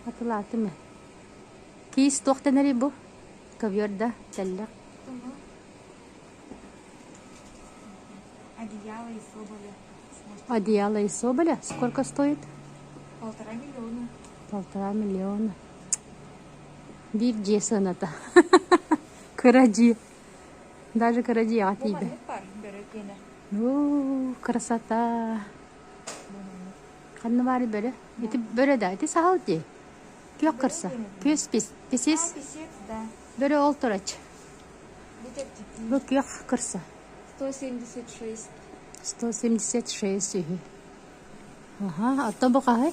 Атылаатым ээ. Киис туох дэнэрий бу? Ковер да, тэллэх. Одеяло из соболя. Одеяло из соболя? Сколько стоит? Полтора миллиона. Полтора миллиона. Биир дьиэ сыаната. Кыра дьиэ. Даже кыра дьиэҕэ Бу тиийбэт. маннык баар, бөрө киэнэ. Уу, красота. Ханна баарый бөрө? Ити бөрө да, ити саһыл дии. Күөх Бөрө кырса. диэн Күөс пис, писис. А, писец, да. Бөрө ол турач. Бу чэпчэки. Бу күөх кырса. 176. 176 үһү. Аха, оттон бу хаһый?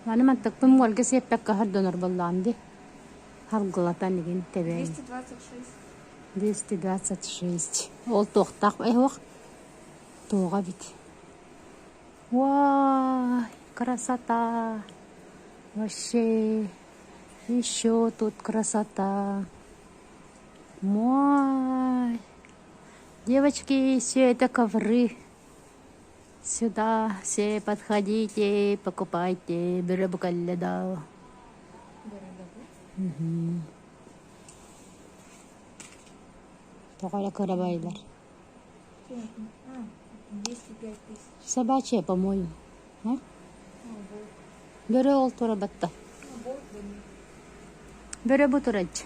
Маны мантыкпын муолга сиэппэккэ хордонор буоллаҕым дии. Харгылатан игин тэбээн. 226. 226. Ол туохтаах эһуох туоҕа эбит. Уай, красота! Вообще, еще тут красота. Мой. Девочки, все это ковры. Сюда все подходите, покупайте. Бөрө бу кэллэ да. Тоҕо эрэ кырабайлар. 205 тысяч. Собачья, по-моему. А? Бөрө ол тура батта. Бөрө бу тураччы.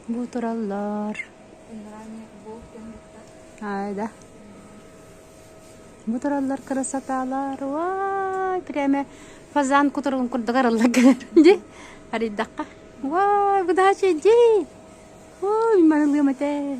Бу тураллар. Айда. Бу тураллар красоталар. Уай, прямо фазан кутуругун курдук арыллар кэлэр. Ди, арыйдахха. Уай, бу дача ди. Ой, марылыам этэ.